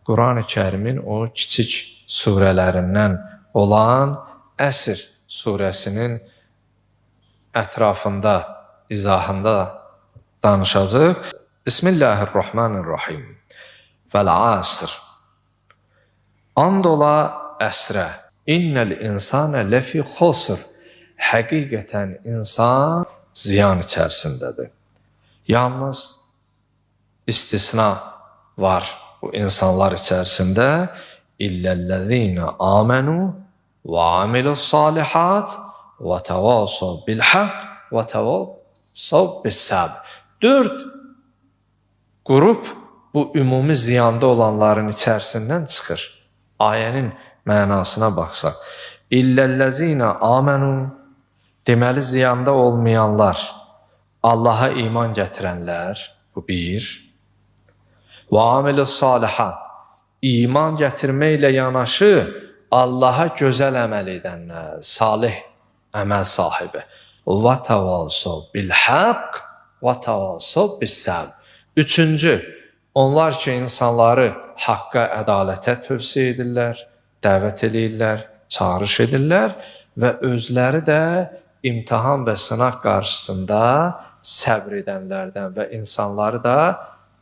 Quran-ı Kərimin o kiçik surələrindən olan Əsr surəsinin ətrafında, izahında danışacağıq. Bismillahirrahmanirrahim. Vəl-asr. And ola əsrə. İnnəl insane lefi xusr. Həqiqətən insan ziyan içərisindədir. Yalnız istisna var bu insanlar içərisində. İlləl-ləzīnə amenu və amilu's-salihat və təvasav bil-haqq və təvasav bis-səbr. 4 qrup bu ümumi ziyanda olanların içərisindən çıxır. Ayənin mənasına baxsaq. İlləl-ləzīnə amenu, deməli ziyanda olmayanlar, Allaha iman gətirənlər, bu bir. Və amilus-salihat, iman gətirməklə yanaşı Allaha gözəl əməl edənlər, salih əməl sahibi. Və təvasav bil-haqq və təvasav bis-səbr. Üçüncü, onlar ki insanları haqqa, ədalətə tövsiyə edirlər, dəvət eləyirlər, çağırış edirlər və özləri də imtahan və sınaq qarşısında səbr edənlərdən və insanları da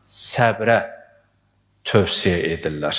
səbrə tövsiyə edirlər.